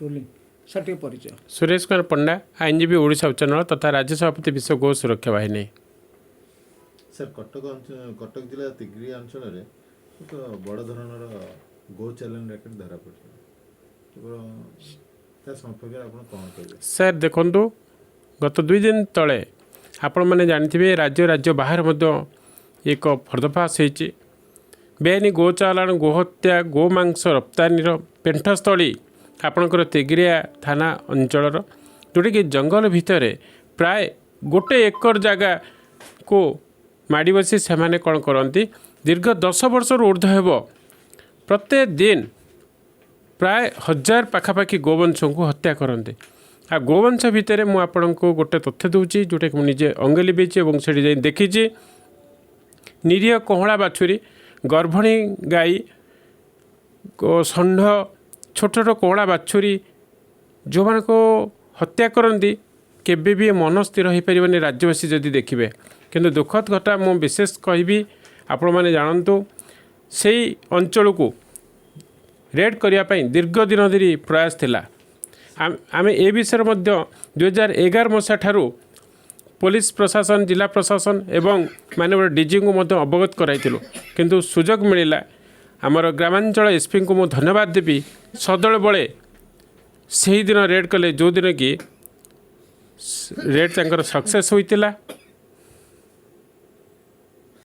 Rolling. Sir, ଟିକେ ପରିଚୟ। ସୁରେଶ କୁମାର ପଣ୍ଡା, ଆଇନଜୀବୀ, ଓଡ଼ିଶା ଉଚ୍ଚ ନ୍ୟାୟାଳୟ ତଥା ରାଜ୍ୟ ସଭାପତି, ବିଶ୍ୱ ଗୋ ସୁରକ୍ଷା ବାହିନୀ। ସାର୍, କଟକ କଟକ ଜିଲ୍ଲା ତିଗିରିଆ ଅଞ୍ଚଳରେ ଏକ ବଡ଼ ଧରଣର ଗୋ ଚାଲାଣ ର୍ୟାକେଟ୍ ଧରା ପଡ଼ିଛି। କେବଳ ତା ସମ୍ପର୍କରେ ଆପଣ କ'ଣ କହିବେ? ସାର୍ ଦେଖନ୍ତୁ, ଗତ 2 ଦିନ ତଳେ ଆପଣମାନେ ଜାଣିଥିବେ, ରାଜ୍ୟ ରାଜ୍ୟ ବାହାରେ ମଧ୍ୟ ଏକ ପର୍ଦ୍ଦାଫାଶ ହେଇଛି। ବେଆଇନ ଗୋ ଚାଲାଣ, ଗୋହତ୍ୟା, ଗୋମାଂସ ରପ୍ତାନିର ପେଣ୍ଠସ୍ଥଳୀ ଆପଣଙ୍କର ତିଗିରିଆ ଥାନା ଅଞ୍ଚଳର, ଯେଉଁଟାକି ଜଙ୍ଗଲ ଭିତରେ ପ୍ରାୟ 1 ଏକର ଜାଗାକୁ ମାଡ଼ି ବସି ସେମାନେ କ'ଣ କରନ୍ତି, ଦୀର୍ଘ 10 ବର୍ଷରୁ ଉର୍ଦ୍ଧ୍ୱ ହେବ ପ୍ରତ୍ୟେକ ଦିନ ପ୍ରାୟ 1000 ପାଖାପାଖି ଗୋବଂଶଙ୍କୁ ହତ୍ୟା କରନ୍ତି। ଆଉ ଗୋବଂଶ ଭିତରେ ମୁଁ ଆପଣଙ୍କୁ ଗୋଟେ ତଥ୍ୟ ଦେଉଛି, ଯେଉଁଟାକି ମୁଁ ନିଜେ ଅଙ୍ଗେ ଲିଭେଇଛି ଏବଂ ସେଠି ଯାଇ ଦେଖିଛି। ନିରୀହ କହଳା ବାଛୁରୀ, ଗର୍ଭିଣୀ ଗାଈ, ଷଣ୍ଢ, ଛୋଟ ଛୋଟ କଅଁଳା ବାଛୁରୀ ଯେଉଁମାନଙ୍କୁ ହତ୍ୟା କରନ୍ତି, କେବେ ବି ମନ ସ୍ଥିର ହୋଇପାରିବନି ରାଜ୍ୟବାସୀ ଯଦି ଦେଖିବେ। କିନ୍ତୁ ଦୁଃଖଦ କଥା ମୁଁ ବିଶେଷ କହିବି, ଆପଣମାନେ ଜାଣନ୍ତୁ, ସେଇ ଅଞ୍ଚଳକୁ ରେଡ୍ କରିବା ପାଇଁ ଦୀର୍ଘ ଦିନ ଧରି ପ୍ରୟାସ ଥିଲା। ଆମେ ଏ ବିଷୟରେ ମଧ୍ୟ 2011 ମସିହା ଠାରୁ ପୋଲିସ ପ୍ରଶାସନ, ଜିଲ୍ଲା ପ୍ରଶାସନ ଏବଂ ମାନ୍ୟବର ଡିଜିଙ୍କୁ ମଧ୍ୟ ଅବଗତ କରାଇଥିଲୁ। କିନ୍ତୁ ସୁଯୋଗ ମିଳିଲା, ଆମର ଗ୍ରାମାଞ୍ଚଳ ଏସ୍ପିଙ୍କୁ ମୁଁ ଧନ୍ୟବାଦ ଦେବି, ସଦଳ ବଳେ ସେହିଦିନ ରେଡ୍ କଲେ, ଯେଉଁଦିନ କି ରେଡ୍ ତାଙ୍କର ସକ୍ସେସ୍ ହୋଇଥିଲା।